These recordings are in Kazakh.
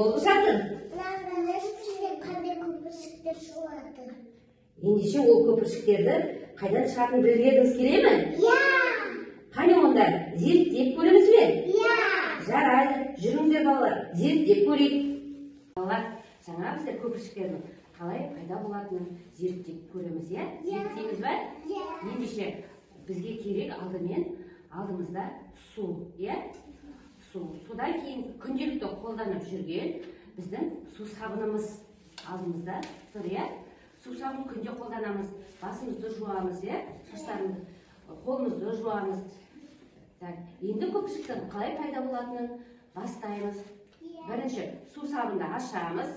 болып жатыр? Қандай көпіршіктер шығады? Ендеше ол көпіршіктерді қайдан шығатынын білгіңіз келе ме? Иә. Қане онда зерттеп көреміз бе? Иә. Жарайды, жүріңіздер балалар, зерттеп көрейік. Балалар, жаңа біздер көпіршіктердің қалай пайда болатынын зерттеп көреміз, иә? Зерттейміз бе? Иә. Ендеше бізге керек алдымен алдымызда су, иә? Су. Судан кейін күнделікті қолданып жүрген біздің су сабынымыз алдымызда тұр, иә? Су сабын күнде қолданамыз, басымызды жуамыз, иә? Шаштарымызды, қолымызды жуамыз. Так, енді көпіршіктің қалай пайда болатынын бастаймыз. Бірінші су сабынды ашамыз,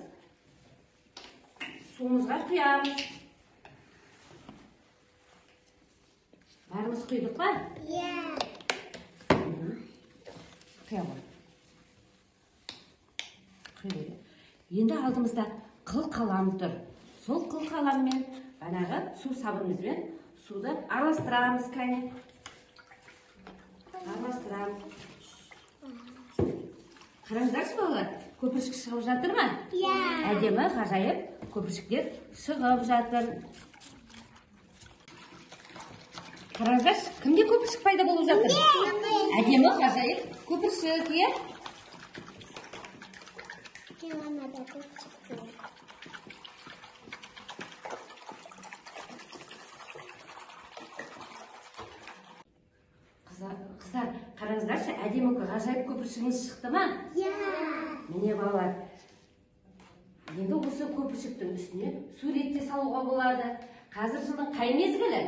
суымызға құямыз. Бәріміз құйдық па? Иә. Құя ғой. Құйдық. Енді алдымызда қыл қалам тұр. Сол қыл қаламмен банағы су сабынымызбен суды араластырамыз, кәне. Араластырамыз. Қараңыздаршы балалар, көпіршік шығып жатыр ма? Иә. Әдемі, ғажайып көпіршіктер шығып жатыр. Қараңыздаршы, кімде көпіршік пайда болып жатыр? Әдемі, ғажайып көпіршік, иә? Қыздар, қараңыздаршы, әдемі ғажайып көпіршігіміз шықты ма? Иә. Міне балалар, енді осы көпіршіктің үстіне сурет те салуға болады. Қазір жылдың қай мезгілі?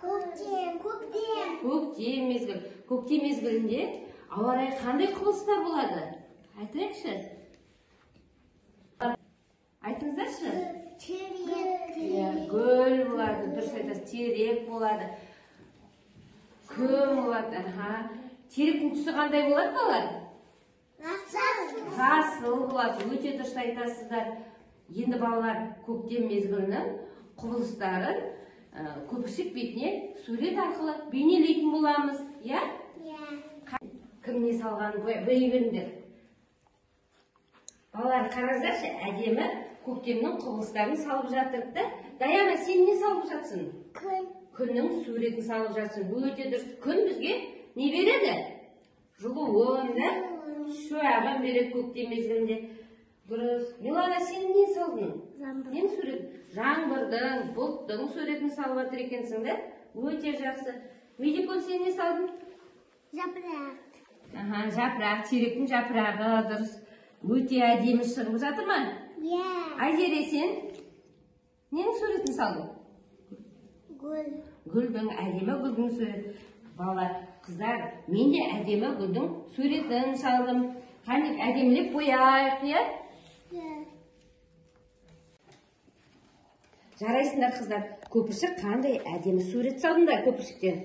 Көктем, көктем. Көктем мезгілі. Көктем мезгілінде ауа райы қандай құбылыстар болады? Айтайықшы. Айтыңыздаршы. Терек. Иә, гүл болады, дұрыс айтасыз, терек болады. Күн болады, аха. Теректің түсі қандай болады, балалар? Жасыл. Жасыл болады, өте дұрыс айтасыздар. Енді балалар, көктем мезгілінің құбылыстарын көпіршік бетіне сурет арқылы бейнелейтін боламыз, иә? Иә. Кім не салғанын біле беріңдер. Балалар, қараңыздаршы, әдемі көктемнің құбылыстарын салып жатыр да. Даяна, сен не салып жатсың? Күн. Күннің суретін салып жатсың. Өте дұрыс. Күн бізге не береді? Жылуын, да? Шуағын береді көктем мезгілінде. Дұрыс. Милана, сен не салдың? Жаңбыр. Ненің суретін? Жаңбырдың, бұлттың суретін салып жатыр екенсің, да? Өте жақсы. Медикон, сен не салдың? Жапырақ. Аха, жапырақ, теректің жапырағы, дұрыс. Өте әдемі шығып жатыр ма? Иә. Айзере, сен ненің суретін салдың? Гүл. Гүлдің, әдемі гүлдің суреті. Балалар, қыздар, мен де әдемі гүлдің суретін салдым. Қане, әдемілеп бояйық, иә? Иә. Жарайсыңдар, қыздар. Көпіршік қандай әдемі сурет салдыңдар көпіршіктен.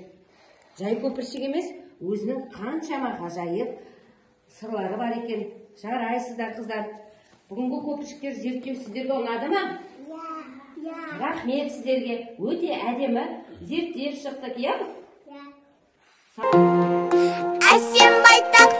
Жай көпіршік емес, өзінің қаншама ғажайып сырлары бар екен. Жарайсыздар, қыздар. Бүгінгі көпіршіктер зерттеу сіздерге ұнады ма? Иә. Иә. Рахмет сіздерге. Өте әдемі зерттеп шықтық, иә? Иә. Әсем байтақ